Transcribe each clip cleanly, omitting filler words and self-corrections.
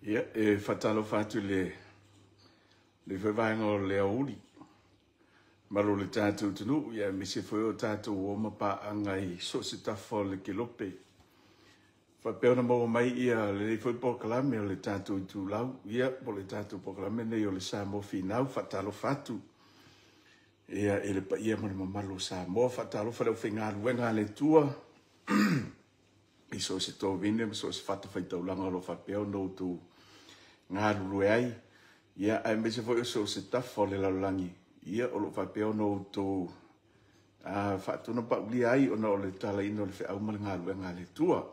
Ia, e faatalofa atu i le foi vaega o le aoauli, malu o le tatou atunuu, ia aemaise foi o tatou uo ma paaga i so o se tafa o le kelope. Faapea ona maua mai ia lenei foi polokalame o le tatou itulau, ia po o le tatou polokalame lenei o le Samoa Finau. Faatalofa atu ia i le paia ma le mamalu o Samoa, faatalofa i le aufaigaluega a le Atua i so o se tovine ma so o se fatafaitaulaga o lo o faapea ona outou galulue ai, ia aemaise foi o so o se tafa o le lalolagi, ia o lo o faapea ona outou faatunapaulia ai ona o le talaina o le feau ma le galuega a le Atua.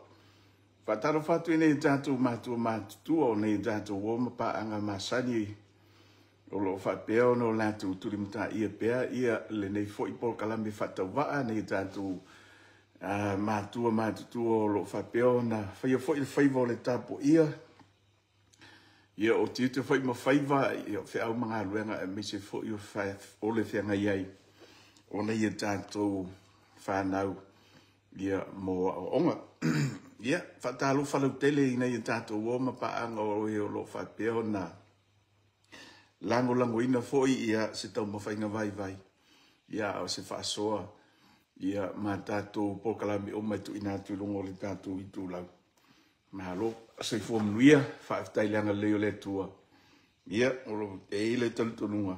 Faatalofa atu i nai o tatou matua matutua, o nai o tatou uo ma paaga masani o lo o faapea ona latou tulimataia pea ia lenei foi polokalame faatauvaa, nai o tatou matua matutua o lo o faapea ona faia foi le faiva o le tapuaia, ia o tiute foi ma faiva, ia o feau ma galuega aemaise foi o le feagai ai o nai a tatou fanau ia mo aoaoga. Ia, faatalofa lautele i nai o tatou uo ma paaga o e o lo o faapea ona lagolagoina foi ia se taumafaiga vaivai, ia a o se faasoa ia ma tatou polokalame uma e tuuina atu i luga o le tatou itulau. Malo, soifua manuia, faafetai i le agalelei o le Atua. Ia, e i ai le talitonuga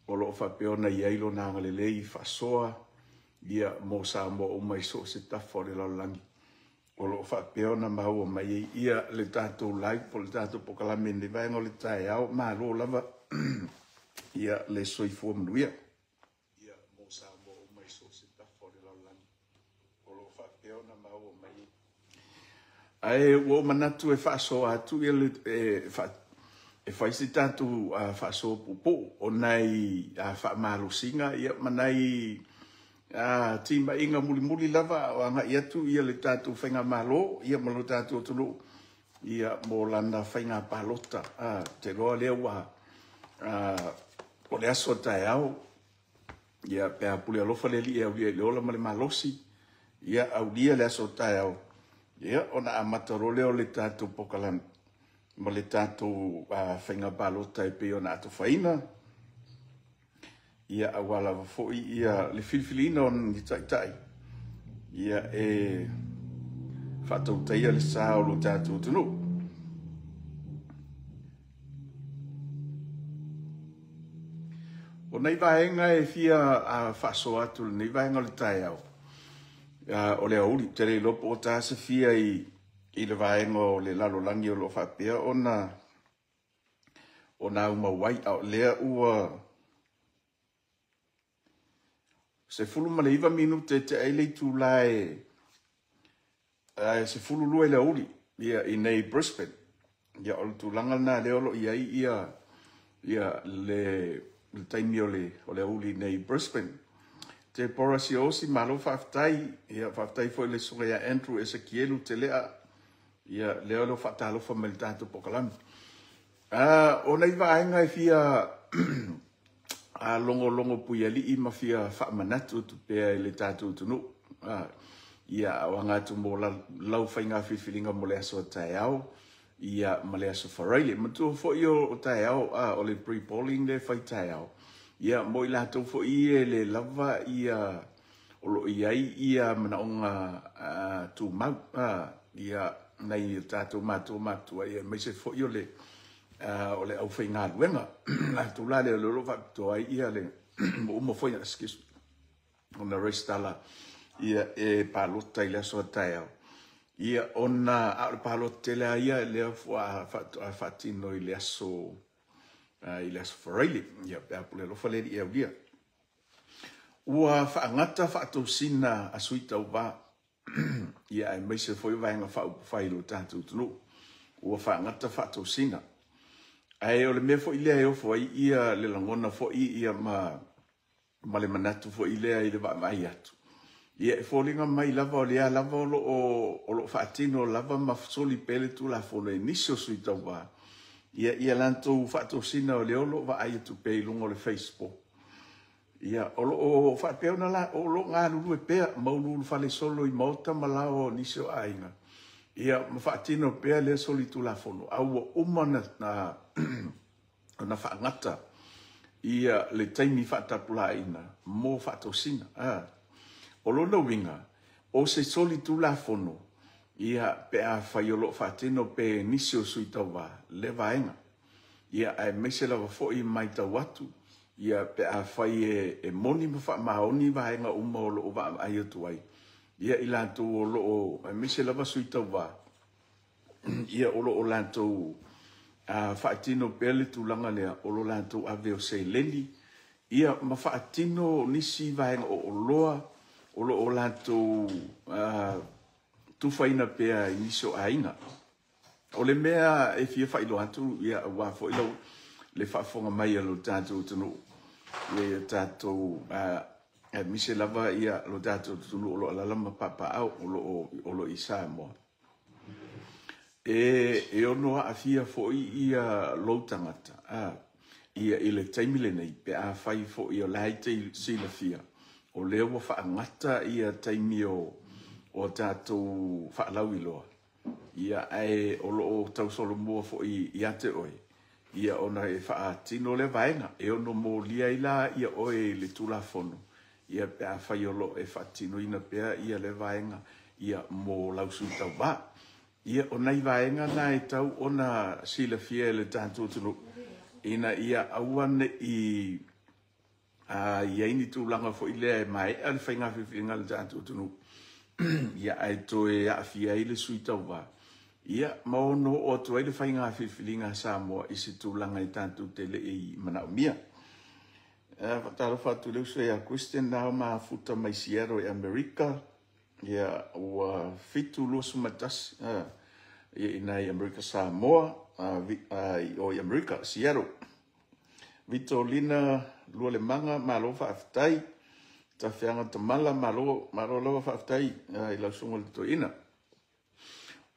o lo o faapea ona i ai Lona agalelei faasoa ia mo Samoa uma i so o se tafa o le lalolagi o lo o faapea ona maua mai ai ia le tatou live po o le tatou polokalame i lenei vaega o le taeao. Malo lava ia le soifua manuia. Ia mo Samoa uma i so o se tafa o le lalolagi o lo o faapea ona maua mai ai. Ae ua ou manatu e faasoa atu ia le, e, fa, e fai se tatou faasoa puupuu o nai faamalosiga ia ma nai timaiga mulimuli lava o agai atu ia le tatou faigamalo ia ma lo tatou atunuu ia mo lana faiga palota. Te iloa lea ua o le aso taeao ia pe a pule alofa le Alii e aulia i le ola ma le malosi ia aulia le aso taeao ia ona amata loa lea o le tatou polokalame ma le tatou faiga palota e pei ona atofaina ia aua lava foi ia le filifiliina o ni taitai ia e faatautaia le sa o lo tatou atunuu. O nei vaega e fia faasoa atu i lenei vaega o le taeao, o le aoauli, ou te le iloa po o ta se fia i le vaega o le lalolagi o lo o faapea ona aumau ai, a o lea ua 19 minute e tea ai le itula e 12 i le aoauli ia i nei Brisbane. Ia o le tulaga lena lea o lo o i ai ia le taimi o le aoauli i nei Brisbane. Deborah Siosi, malo faafetai. Ia faafetai foi i le susuga ia Andrew Esekielu Telea. Ia lea o lo o faatalofa mai i le tatou polokalame. O nai vaega e fia logologo puialii ma fia faamanatu atu pea i le tatou atunuu. Ia o aga atu mo lau faiga filifiliga mo le aso taeao ia ma le aso Faraile. Matua foi o taeao o le pre-polling le fai taeao. Ia mo i latou foi e le lava ia o lo o i ai ia manaoga tumau ia nai o tatou matua matutua ia aemaise foi o le aufaigaluega. Latou la lea o lo o faapitoa ai ia le uma foi, excuse me, ona resitala ia e palota i le aso a taeao. Ia ona a o le palota tele lava ia lea faatoa faatino i le aso Faraile, ia pe a pule alofa le Alii e aulia. Ua faagata faatosina a sui tauva ia aemaise foi o vaega faaupufai i lo tatou atunuu. Ua faagata faatosina. Ae o le mea foi lea e ofo ai ia le lagona foi ia ma le manatu foi lea i le vaavaai atu. Ia e foliga mai lava o lea lava o lo o faatino lava ma soli pea le Tulafono e nisi o sui tauva. Ia latou faatosina o lea o lo o vaai atu pea i luga o le Facebook. Ia o lo o faapea ona o lo o galulue pea ma uluulufale solo i maota ma laoa o nisi o aiga. Ia, ma faatino pea lea solitulafono, a ua uma ona faagata ia le taimi faatapulaaina mo faatosina. O lona uiga, o se solitulafono, ia, pe afai o lo o faatino pea e nisi o sui tauva lea vaega. Ia, aemaise lava foi e matau atu, ia, pe afai e moni ma faamaoni vaega uma o lo o vaavaai atu ai, ia, i latou o lo o, aemaise lava sui tauva, ia, o lo o latou faatino pea le tulaga lea o lo latou ave o seleni, ia, ma faatino nisi vaega o oloa o lo o latou tufaina pea i nisi o aiga. O le mea e fia faailoa atu, ia, aua foi le faafofoga mai a lo tatou atunuu, ia tatou, aemaise lava ia lo tatou atunuu o lo o alaala ma papaaao o lo o i Samoa. E ono aafia foi ia lou tagata ia i le taimi lenei, pe afai foi o la e te silafia, o lea ua faagata ia taimi o tatou faalauiloa, ia, ae o lo o tausolomua foi ia te oe, ia, ona e faatino lea vaega, e ono molia ai la ia oe i le Tulafono, ia, pe afai o lo o e faatinoina pea ia lea vaega, ia, mo lau sui tauva. Ia, o nai vaega na e tau ona silafia e le tatou atunuu, ina ia aua ne i i ai ni tulaga foi lea e maea le faiga filifiliga a le tatou atunuu, ia, ae toe aafia ai le sui tauva, ia, ma ono oo atu ai le faiga filifiliga a Samoa i se tulaga e tatou te le i manaomia. Faatalofa atu i le uso ia Kristen na mafuta mai Seattle i Amerika, ia, ua 7:21 ia ina i Amerika Samoa, o i Amerika, Seattle. Vitolina Lualemaga, malo faafetai. Tafeaga Tamala, malo, malo lava faafetai i lau susuga i le toeaina.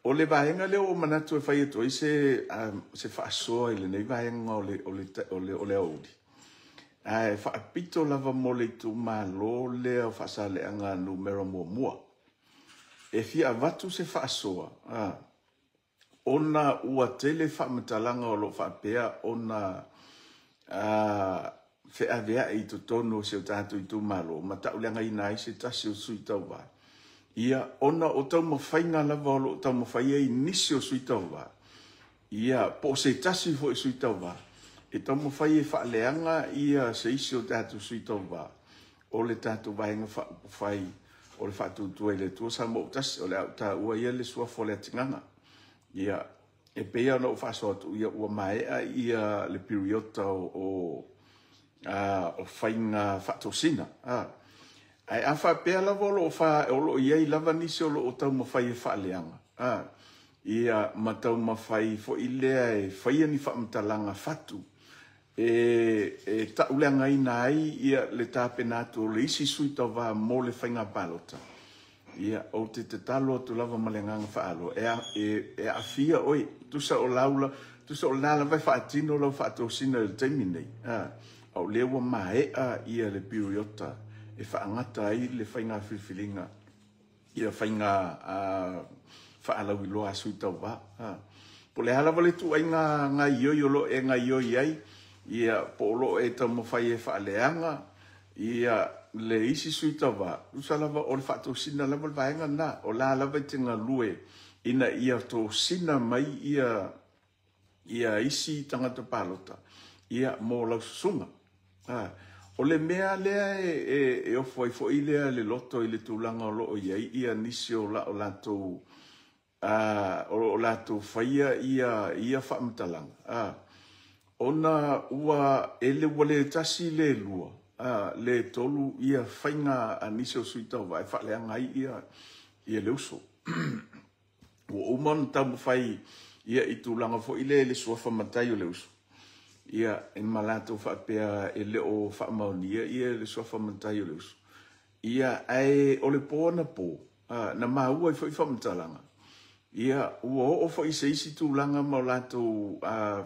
O le vaega lea ua manatu e fai atu ai se faasoa i lenei vaega o le aoauli, ae faapito lava mo le itumalo lea o Faasaleleaga numera 1. E fia avatu se faasoa, ona ua tele faamatalaga o lo o faapea ona feaveai i totonu o si o tatou itumalo, ma tauleagaina ai se tasi o sui tauva. Ia, ona o taumafaiga lava o lo o taumafai ai nisi o sui tauva, ia, po o se tasi foi sui tauva, e taumafai e faaleaga ia se isi o tatou sui tauva o le tatou vaega faaupufai o le Faatuatua i le Atua Samoa ua tasi, o le a ou taua ia le suafa o le Atigaga. Ia, e pei ona ou faasoa atu, ia, ua maea ia le piriota o faiga faatosina. Ae a faapea lava o lo o i ai lava nisi o lo o taumafai e faaleaga, ia, ma taumafai foi lea e faia ni faamatalaga fatu, e tauleagaina ai ia le tapena atu o le isi sui tauva mo le faiga palota, ia, ou te tatalo atu lava ma le agaga faaaloalo, e aafia oe, tusa o laula, tusa o lena lava e faatino lau faatosina i le taimi nei, a o lea ua maea ia le piriota e faagata ai le faiga filifiliga, ia faiga faalauiloa a sui tauva. Po o le a lava le ituaiga gaoioi o lo o e gaoioi ai, ia, po o lo o e taumafai e faaleaga ia le isi sui tauva, tusa lava o le faatosina lava le vaega lena, o la lava e te galue ina ia tosina mai ia isi tagata palota, ia, mo lau susuga. O le mea lea e ofo ai foi lea le loto i le tulaga o lo o i ai ia nisi o latou o latou faia ia faamatalaga, ona ua ua le tasi le lua, le tolu ia faiga a nisi o sui tauva e faaleaga ai ia le uso. Ua uma ona taumafai ia i tulaga foi lea i le suafa matai o le uso, ia, e ma latou faapea e le o faamaonia ia le suafa matai o le uso. Ia, ae o le po anapo, na maua ai foi faamatalaga, ia, ua oo foi se isi tulaga ma o latou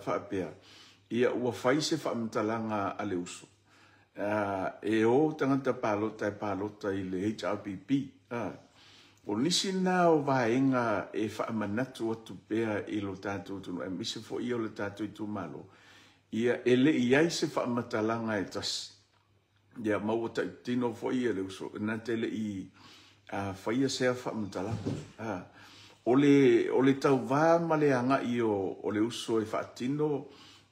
faapea, ia, ua fai se faamatalaga a le uso, e o tagata palota e palota i le HRPP. O nisi na o vaega e faamanatu atu pea i lo tatou atunuu aemaise foi o le tatou itumalo, ia e le i i ai se faamatalaga e tasi. Ia ma ua tautino foi le uso, na te le i faia sea faamatalaga. O le tauva ma le agai o le uso e faatino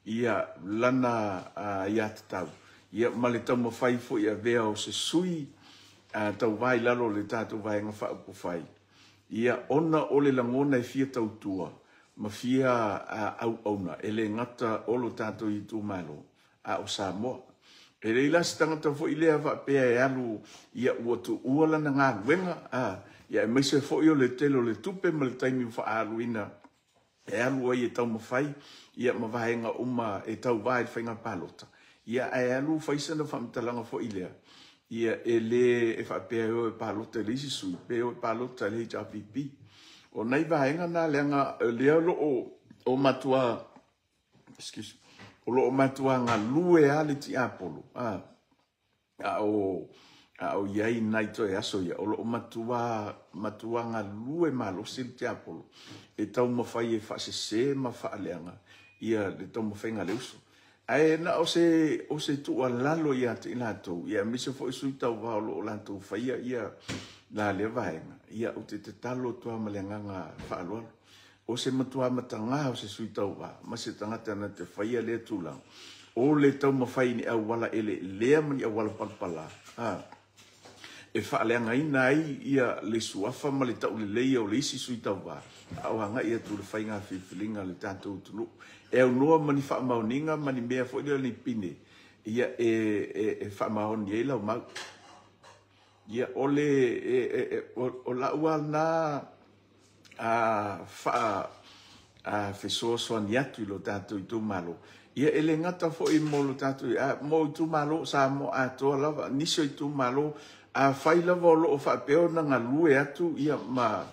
ia lana aiatatau, ia ma le taumafai foi e avea o se sui tauva i lalo o le tatou Vaega Faaupufai, ia ona o le lagona e fia tautua ma fia auauna, e le gata o lo tatou itumalo, a o Samoa. E leai la se tagata foi lea faapea e alu ia ua tuua lana galuega, ia aemaise foi o le tele o le tupe ma le taimi ua faaaluina e alu ai e taumafai ia ma vaega uma e tauva i le faiga palota, ia ae alu fai sana faamatalaga foi lea, ia e le e faapea e o e palota i le isi sui, pe o e palota i le HRPP. O nai vaega na leaga lea o lo o matua, excuse, o lo o matua galue lava le tiapolo, a o i ai nai toe aso ia, o lo o matua galue malosi le tiapolo e taumafai e faasese ma faaleaga ia le taumafaiga a le uso. Ae na o se tuualalo ia te i latou, ia aemaise foi sui tauva o lo o latou faia ia la lea vaega, ia ou te tatalo atu lava ma le agaga faaaloalo. O se matua mataga o se sui tauva ma se tagata na te faia lea tulaga, o le taumafai ni auala eleelea ma ni auala palapala, e faaleagaina ai ia le suafa ma le tauleleia o le isi sui tauva, a o agai atu le faiga filifiliga a le tatou atunuu. E aunoa ma ni faamaoniga ma ni mea foi lea o ni pine, ia e faamaoni ai lau mau. Ia o le o lau lava lena fesoasoani atu i lo tatou itumalo. Ia e le gata foi mo lo tatou, mo itumalo Samoa atoa lava, nisi o itumalo, afai lava o lo o faapea ona galue atu ia ma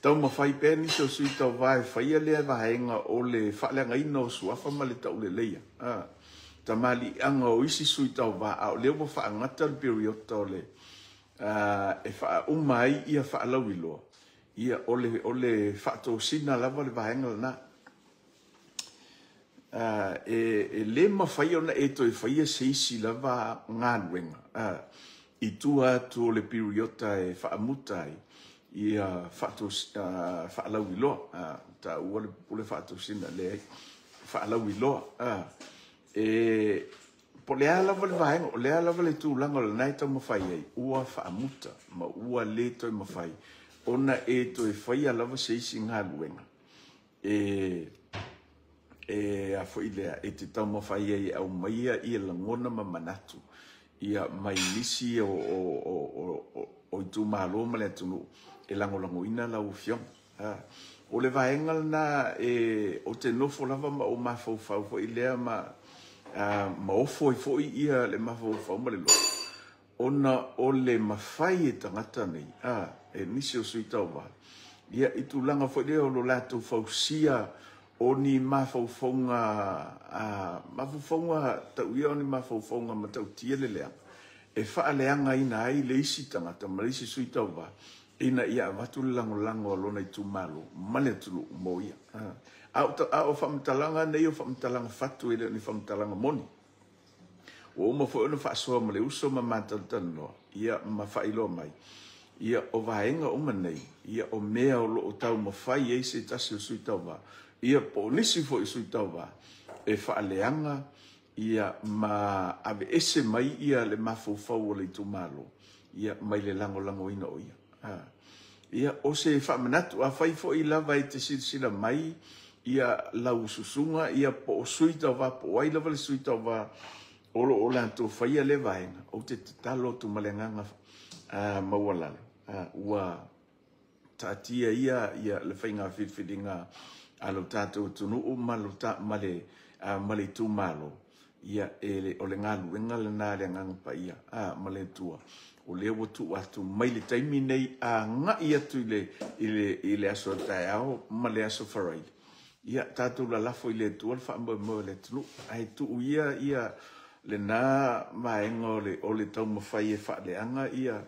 taumafai pea nisi o sui tauva e faia lea vaega o le faaleagaina o suafa ma le tauleleia, tamaliiaga o isi sui tauva, a o lea ua faagata le periota o le e faauma ai ia faalauiloa, ia o le faatosina lava le vaega lena. E le mafai ona e toe faia se isi lava galuega i tua atu o le periota e faamuta ai ia faalauiloa, taua le pule faatosina leai, faalauiloa. Po o le a lava le vaega, o le a lava le tulaga o lena e taumafai ai, ua faamuta ma ua le toe mafai ona e toe faia lava se isi galuega e a foi lea, e te taumafai ai e aumaia ia lagona ma manatu ia mai nisi o itumalo ma le atunuu e lagolagoina lau afioga. O le vaega lena o te nofo lava ma o mafaufau foi lea ma ofo ai foi ia le mafaufau ma le loto, ona o le mafai e tagata nei, e nisi o sui tauva, ia i tulaga foi lea o lo latou fausia o ni mafaufauga, mafaufauga tauia o ni mafaufauga matautia le leaga, e faaleagaina ai le isi tagata ma le isi sui tauva, ina ia avatu le lagolago a lona itumalo ma le atunuu mo ia. A o faamatalaga nei o faamatalaga fatu e le o ni faamatalaga moni. Ua uma foi ona faasoa ma le uso ma matalatalanoa, ia ma faailoa mai, ia o vaega uma nei, ia o mea o lo o taumafai ai se tasi o sui tauva, ia po o nisi foi o sui tauva, e faaleaga ia ma aveese mai ia le mafaufau o le itumalo, ia mai le lagolagoina o ia. Ia o se faamanatu, afai foi lava e te silasila mai ia lau susuga, ia po o sui tauva, po o ai lava le sui tauva o lo o latou faia le vaega, ou te tatalo atu ma le agaga maualalo, ua taatia ia le faiga filifiliga a lo tatou atunuu ma le itumalo, ia o le galuega lena a le Agaga Paia ma le Atua, o lea ua tuu atu mai le taimi nei agai atu i le aso taeao ma le aso Faraile, ia tatou lalafo i le Atua le faamoemoe o le atunuu, ae tuu ia lena vaega o le taumafai e faaleaga ia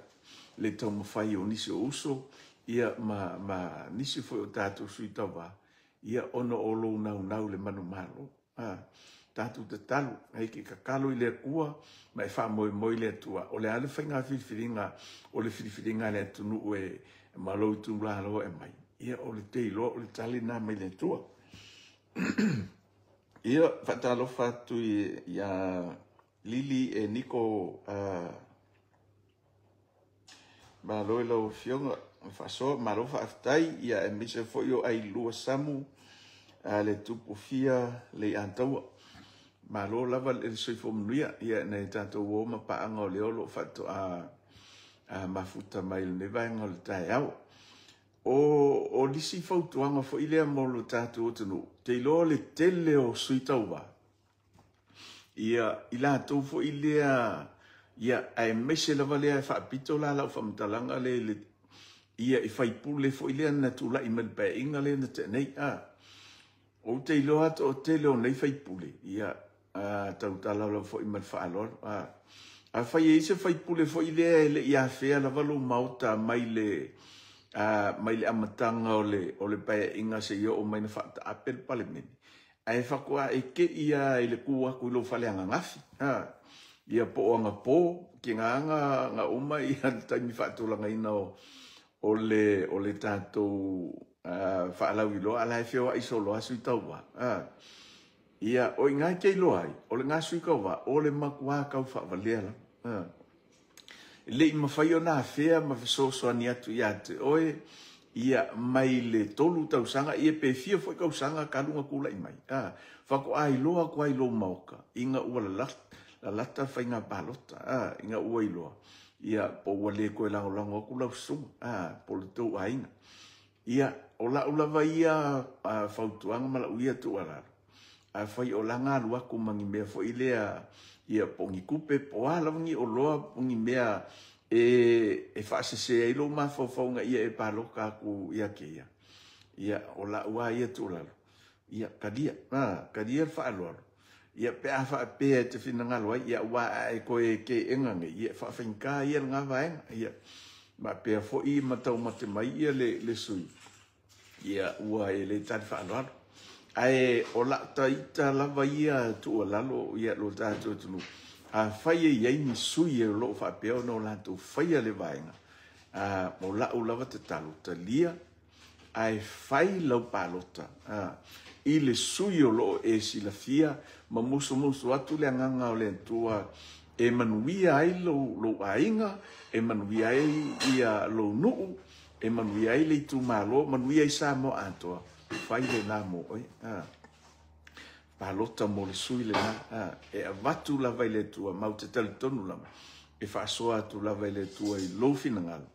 le taumafai o nisi o uso, ia ma nisi foi o tatou sui tauva, ia ona o lou naunau i le manumalo. Tatou tatalo, e te tatalo i le Atua ma e faamoemoe i le Atua. O le a le faiga filifiliga, o le filifiliga a le atunuu e ma lou itumalo e aumai, ia o le te iloa o le tali lena mai le Atua. Ia, faatalofa atu ia Lili e Niko, malo i lau Afioga faasoa, malo faafetai, ia aemaise foi o Ailua Samu, le Tupu Fia Leiataua. Malo lava le soifua manuia, ia nai tatou uo ma paaga o lea o lo o faatoa mafuta mai i lenei vaega o le taeao. O nisi fautuaga foi lea mo lo tatou atunuu, te iloa le tele o sui tauva, ia i latou foi lea, ia aemaise lava lea e faapito la lau faamatalaga lea ia i faipule foi lea na tulai mai le paeaiga lea na tea nei. Ou te iloa atu o tele o nei faipule, ia tautala lava foi ma le faaaloalo. Afai e i ai se faipule foi lea e le i afea lava lou maota mai le amataga o le paeaiga seia oo mai na faataape le Palemene, ae faatoa e te i le tu atu i lou fale ananafi, ia po o anapo, tigaga na uma ia le taimi faatulagaina o le tatou faalauiloa, ala e feoai solo a sui tauva. Ia, o inā te iloa ai, o le ngā sui tauva, o le matua tau faavalea lava. Le i mawhai o nā whea ma fesoasoani atu ia te oe, ia mai le 3 tausaga, ia pe fia foi tausaga talu ona tulai mai. Faatoa iloa atu ai lou maoka, ina ua lalata faiga palota, ina ua iloa, ia po ua le toe lagolago atu lau susuga, po o le tou aiga. Ia, o lau lava ia fautuaga ma lau ia tuualalo, afai o laga alu atu ma ni mea foi lea, ia po o ni tupe, po o a lava ni oloa, po o ni mea e faasese ai lou mafaufauga ia e palota atu ia te ia. Ia, o lau lava ia tuualalo, ia talia, talia le faaaloalo. Ia pe a faapea e te finagalo ai, ia ua a e toe teena nei, ia faafaigata ia lena vaega. Ia, ma pea foi ma taumate mai ia le sui, ia ua e le tali faaaloalo. Ae o lau taita lava ia tuualalo ia lo tatou atunuu, afai e i ai ni sui o lo o faapea ona o latou faia le vaega, o lau lava tatalo, talia ae fai lau palota i le sui o lo o e silafia ma musumusu atu le agaga o le Atua e manuia ai lou aiga, e manuia ai ia lou nuu, e manuia ai le itumalo, manuia ai Samoa atoa, fai lena mo oe. Palota mo le sui lena, e avatu lava i le Atua, ma ou te talitonu lava, e faasoa atu lava i le Atua i lou finagalo,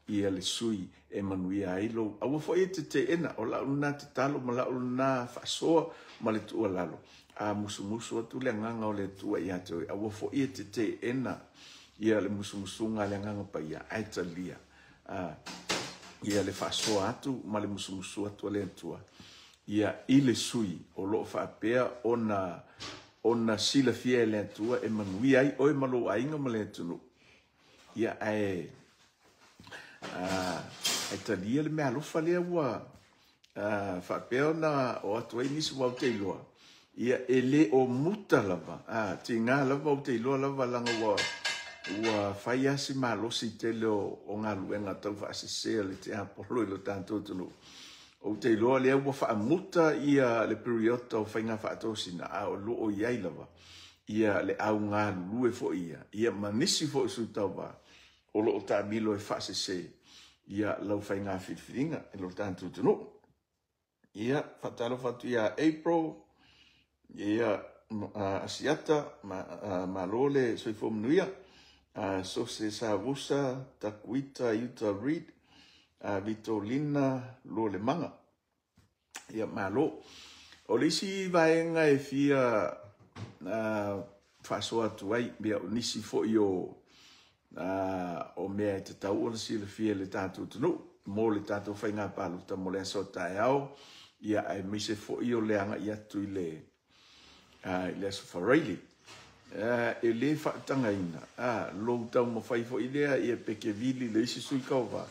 ia le sui e manuia ai lou. Aua foi e te teena, o lau lena tatalo ma lau lena faasoa ma le tuualalo. A musumusu atu le agaga o le Atua ia te oe, aua foi e te teena ia le musumusuga a le agaga paia, ae talia ia le faasoa atu ma le musumusu atu a le Atua ia i le sui o lo o faapea ona silafia e le Atua e manuia ai oe ma lou aiga ma le atunuu. Ia ae talia le mea alofa lea ua faapea ona o atu ai nisi ua ou te iloa, ia e le o muta lava, tiga lava ou te iloa lava laga ua fai lava si malosi tele o galuega tau faasese a le tiapolo i lo tatou atunuu. Ou te iloa lea ua faamuta ia le periota o faiga faatosina, a o lo o i ai lava ia le augalulue foi ia, ia ma nisi foi o sui tauva o lo o taamilo e faasese ia lau faiga filifiliga i lo tatou atunuu. Ia, faatalofa atu ia April, ia Asiata, malo le soifua manuia, Sose Savusa, Takuita Utah Reid, Vitolina Luolemaga. Ia, malo. O le isi vaega e fia faasoa atu ai, ia o nisi foi o mea e tatau ona silafia e le tatou atunuu mo le tatou faiga palota mo le aso taeao, ia aemaise foi o le agai atu i le aso Faraile. E le faatagaina lou taumafai foi lea ia pe te vili le isi sui tauva,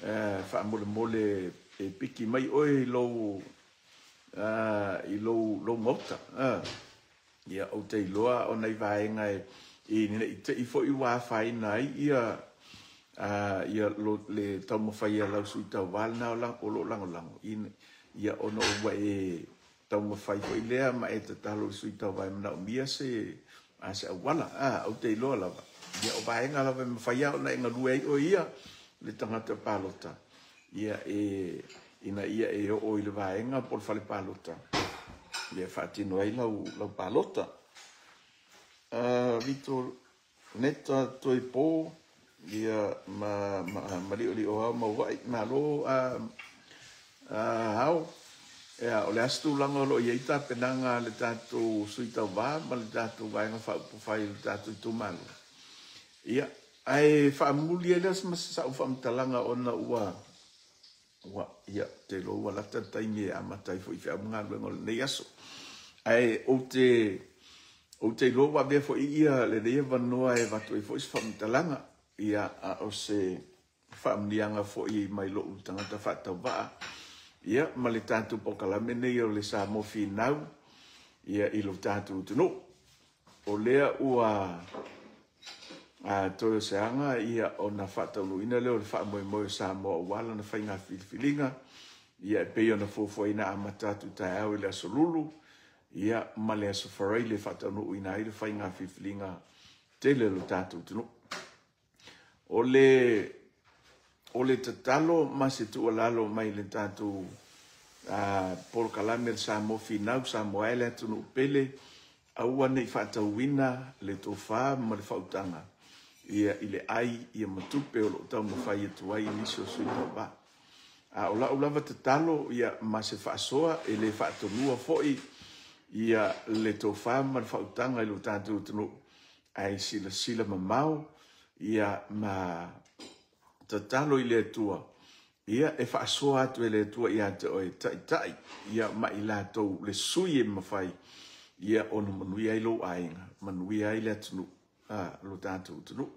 Faamolemole e piki mai oe i lou i lou maota. Ia, ou te iloa o nai vaega e ne i te i foi ua afaina ai ia ia le taumafai a lau sui tauva lena o lo o lagolago ia, ona ua e taumafai foi lea ma e tatalo i le sui tauva e manaomia se se auala. Ou te iloa lava ia o vaega lava e mafai lava ona e galue ai oe ia le tagata palota, ia e ina ia e oo i le vaega po o le fale palota ia e faatino ai lau palota. Vito Neta Toipo ia ma Liolio Ao ma Uai malo ao. Ia, o le a se tulaga o lo o i ai tapenaga a le tatou sui tauva ma le tatou vaega faaupufai o le tatou itumalo? Ia, ae faamuli ai lea ma sau faamatalaga ona ua ia, te iloa ua lata le taimi e amata ai foi feau ma galuega o lenei aso. Ae ou te iloa ua avea foi ia lenei avanoa e avatu ai foi se faamatalaga, ia, a o se faamuniaga foi mai lou tagata faatauvaa, ia, ma le tatou polokalame nei o le Samoa Finau, ia, i lo tatou atunuu. O lea ua toe o se aga ia ona faataunuuina lea o le faamoemoe o Samoa aua lana faiga filifiliga, ia e pei ona fuafuaina amata atu taeao i le aso Lulu, ia, ma le aso Faraile faataunuuina ai le faiga filifiliga tele o lo tatou atunuu. O le tatalo ma se tuualalo mai le tatou polokalame le Samoa Finau, Samoa e le atunuu pele, aua nei faatauina le tofa ma le faautaga ia i le ai ia ma tupe o lo o taumafai atu ai nisi o sui tauva. A o lau lava tatalo ia ma se faasoa e le faatonua foi ia le tofa ma le faautaga i lo tatou atunuu, ae silasila mamao ia ma tatalo i le Atua, ia e faasoa atu e le Atua ia te oe taitai ia ma i latou le sui e mafai ia ona manuia ai lou aiga, manuia ai le atunuu, lo tatou atunuu.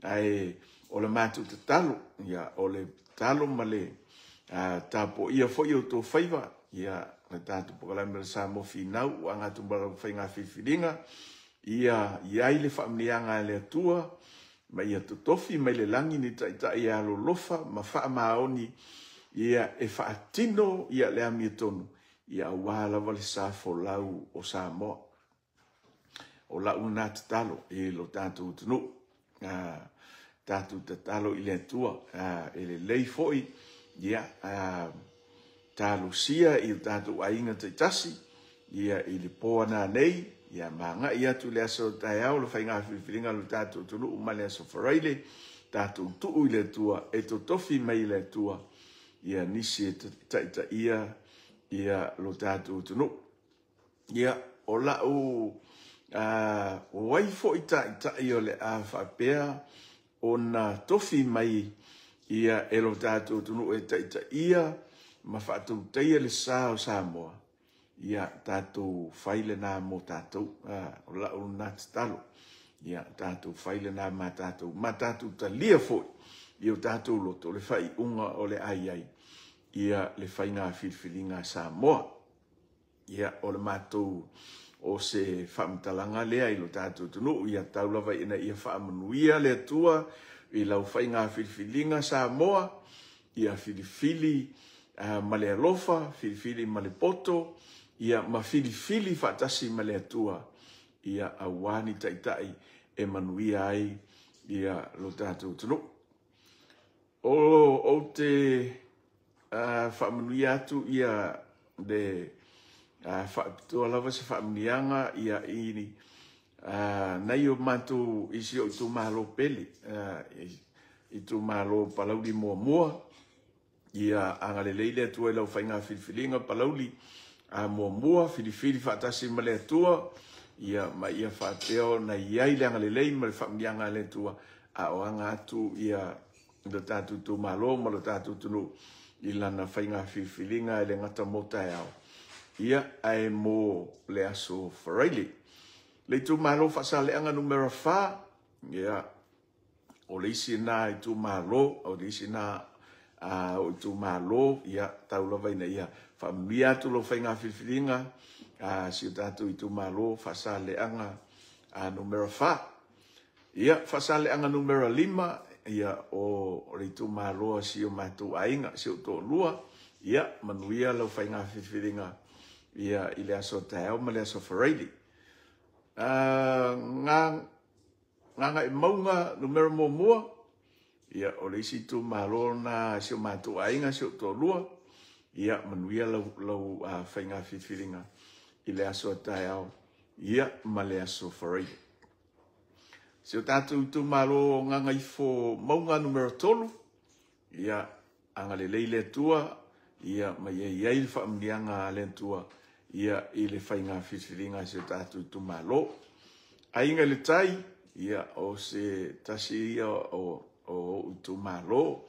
Ae o le matou tatalo, ia, o le tatalo ma le tapuaia foi o tou faiva, ia, le tatou polokalame o le Samoa Finau ua aga atu ma lau faiga filifiliga, ia i ai le faamuniaga a le Atua, ma ia totofi mai le lagi ni taitai e alolofa ma faamaoni, ia e faatino ia le amiotonu, ia aua lava le sa folau o Samoa. O lau lena tatalo i lo tatou atunuu, tatou tatalo i le Atua, e lelei foi, ia, talosia i o tatou aiga taitasi, ia i le po ananei, ia magai atu le aso taeao le faiga filifiliga o lo tatou atunuu ma le aso Faraile, tatou tuu i le Atua, e totofi mai i le Atua, ia nisi e taitaia ia lo tatou atunuu. Ia, o lau o ai foi taitai o le a faapea ona tofi mai ia e lo tatou atunuu e taitaia ma faatautaia le sa o Samoa, ia tatou fai lena mo tatou. O lau lena tatalo, ia tatou fai lena ma tatou talia foi i o tatou loto le faaiuga o le a i ai ia le faiga filifiliga a Samoa. Ia, o le matou o se faamatalaga lea i lo tatou atunuu, ia tau lava ina ia faamanuia le Atua i lau faiga filifiliga Samoa, ia filifili ma le alofa, filifili ma le poto, ia ma filifili faatasi ma le Atua, ia aua ni taitai e manuia ai ia lo tatou atunuu. Ou te faamanuia atu ia le faapitoa lava se faamuniaga ia i nai o matou isi o itumalo pele, itumalo Palauli muamua, ia agalelei le Atua i lau faiga filifiliga Palauli muamua, filifili faatasi ma le Atua, ia ma ia faapea ona i ai le agalelei ma le faamuniaga a le Atua, a o aga atu ia lo tatou itumalo ma lo tatou atunuu i lana faiga filifiliga e le gata mo taeao, ia ae mo le aso Faraile. Le itumalo Faasaleaga numera 4, ia, o le isi na itumalo, o le isi na o itumalo, ia tau lava ina ia faamanuia atu lau faiga filifiliga si o tatou itumalo Faasaleleaga numera 4. Ia, Faasaleleaga numera 5, ia o le itumalo a si o matou aiga, si ou toalua. Ia, manuia lau faiga filifiliga ia i le aso taeao ma le aso Faraile. Gagaemauga numera 1, ia o le isi itumalo na si o matou aiga, si ou toalua. Ia manuia lau faiga filifiliga i le aso taeao ia ma le aso Faraile. Si o tatou itumalo Gagaifomauga numera 3, ia agalelei le Atua, ia ma ia i ai le faamanuiaga a le Atua ia i le faiga filifiliga a si o tatou itumalo. Aiga i le Tai, ia o se tasi ia o ou itumalo,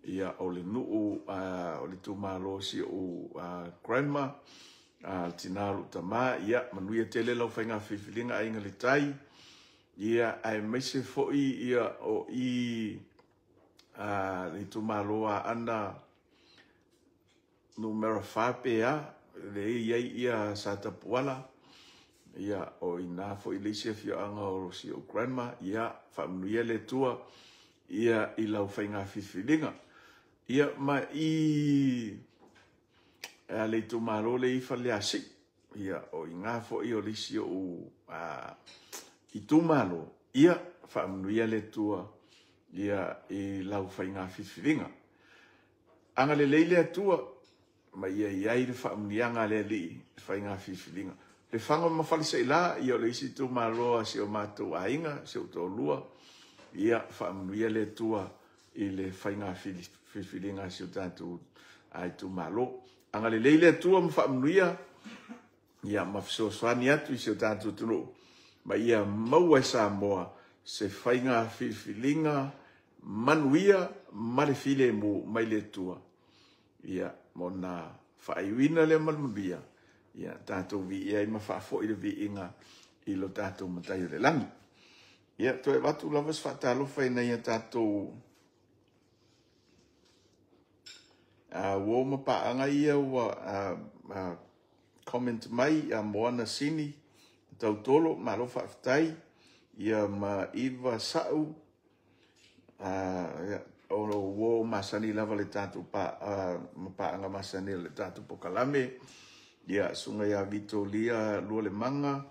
ia o le nuu o le itumalo si ou grandma, le tina o lou tama. Ia manuia tele lau faiga filifiliga Aiga i le Tai. Ia aemaise foi ia o i le itumalo Aana numera 4 pe a, le i ai ia Satapuala. Ia o ina foi le isi afioaga o si ou grandma. Ia faamanuia le Atua ia i lau faiga filifiliga. Ia ma i le itumalo le i Faleasiu, ia o ina foi o le isi ou itumalo. Ia faamanuia le Atua ia i lau faiga filifiliga. Agalelei le Atua ma ia i ai le faamanuiaga a le Alii i faiga filifiliga. Lefaga ma Faleaseela, ia o le isi itumalo a si o matou aiga, si ou toalua. Ia faamanuia le Atua i le faiga filifiliga a si o tatou itumalo. Agalelei le Atua ma faamanuia ia ma fesoasoani atu i si o tatou atunuu, ma ia maua e Samoa se faiga filifiliga manuia ma le filemu mai le Atua. Ia ona faaiuina lea ma le manuia, ia tatou viia ai ma faafoi le viiga i lo tatou Matai o le Lagi. Ia toe avatu lava se faatalofa i nai a tatou uo ma paaga ia ua comment mai, ia Moana Sini Tautolo, malo faafetai. Ia ma Iva Sau, o lo uo masani lava le tatou ma paaga masani le tatou pokalame. Ia susuga ia Vitolia Lualemanga,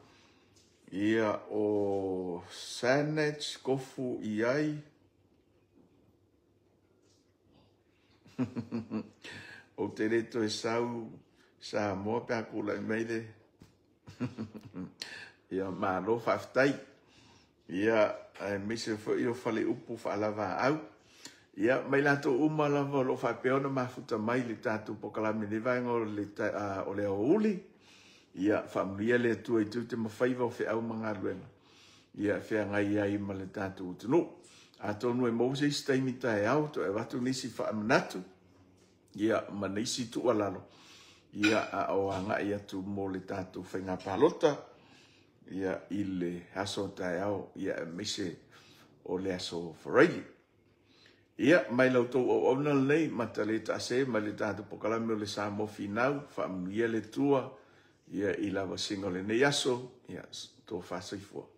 ia o Sanach Kofu Iai. Ou te le toe sau Samoa pe a tulai mai le ia malo faafetai. Ia aemaise foi o Faleupu Faalavaau. Ia mai latou uma lava o lo o faapea ona mafuta mai le tatou pokalame i lenei vaega o le aoauli. Ia faamanuia le Atua i tiute ma faiva o feau ma galuega ia feagai ai ma le tatou atunuu. Atonu e maua se isi taimi taeao toe avatu nisi faamanatu ia ma nisi tuualalo ia a o agai atu mo le tatou faiga palota ia i le aso taeao ia aemaise o le aso Faraile. Ia mai la outou auauna lenei Mataletaase mai le tatou pokalame o le Samoa Finau, faamanuia le Atua ia i lavasiga o lenei aso, ia tofa soifua.